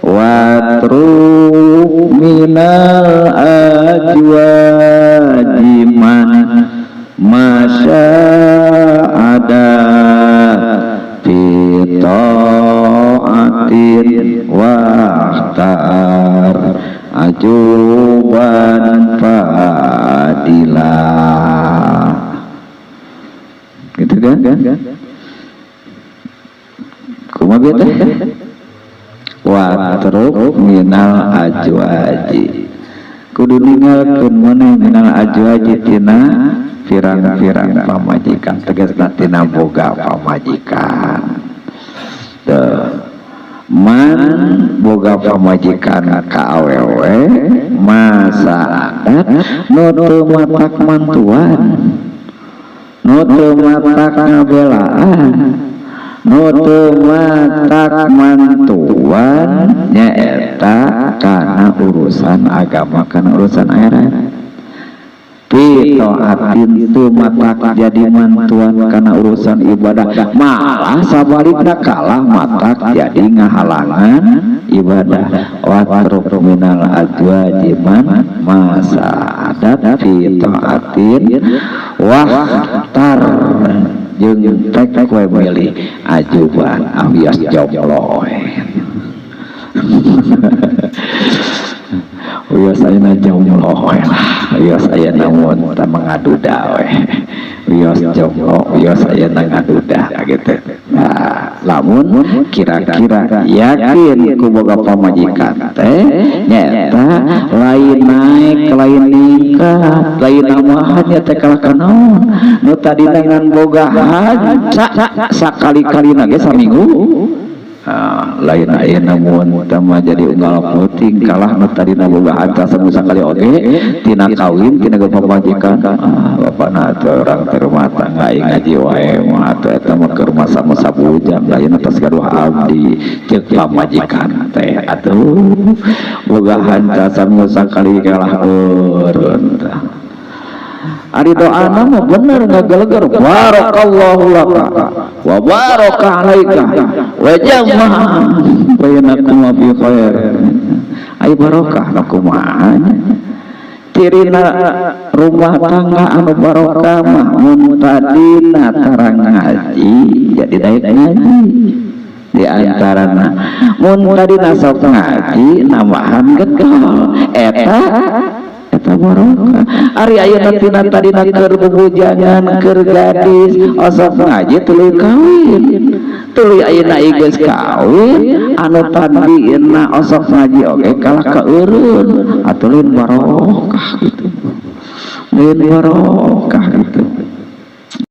Watruk minal ajwaji man masya'ada fi ta'atin wahtar ajuban fadila, gitu kan? Kumaha teh? Watruk minal ajwaji, kudu ninggalkeun maneh, minal ajwaji tina pirang-pirang pamajikan, tegasna tina boga pamajikan. Tuh, man boga pamajikan ka awewe masa adat nu teu matak mantuan, nu teu matak ngabelaan, nu teu matak mantuan, nyaeta kana urusan agama, kana urusan akhirat. Fi taatin, teu matak jadi mantuan kana urusan ibadah, malah sabalikna kalah matak jadi ngahalangan ibadah. Watruk minal azwaji man masa adat fi taatin wahtar, jeung tek we milih ajuban alias jomblo. Wios ayeuna jomblo we lah, wios ayeuna mun teu ngaduda we, wios jomblo, wios ayeuna ngaduda gitu. Nah, lamun kira-kira yakin ku boga pamajikan teh nyaeta lain naik, lain ningkat, lain namahan, nya teh kalah kanaon nu tadina ngan boga hanca sakali-kalina ge saminggu. Ah, lain ayeuna mun teh mah jadi unggal peuting, kalah nu tadina boga hanca saminggu sakali oge tina kawin tina pamajikan. Ah, bapana atuh urang teh rumah tangga, aing ngaji wae mah atuh eta mah keur masa-masa bujang, ayeuna tos gaduh abdi, ceuk pamajikan teh. Atuh boga hanca saminggu sakali kalah eureun tah. Ari doana mah bener ngageleger, barakallahu laka wa baraka alaika wa jama'a bainakum fi khair. Ai barokah na kumaha nya? Cirina rumah tangga anu barokah mah mun tadina tarang ngaji jadi daek ngaji, di antarana mun tadina sok ngaji nambahan getol, eta eta barokah. Ari ayeuna tina tadina keur bubujangan, keur gadis osok ngaji tuluy kawin, tuluy ayeuna geus kawin, anu tadina osok ngaji oge kalah kaeureun, atuh lain barokah gitu, lain barokah gitu.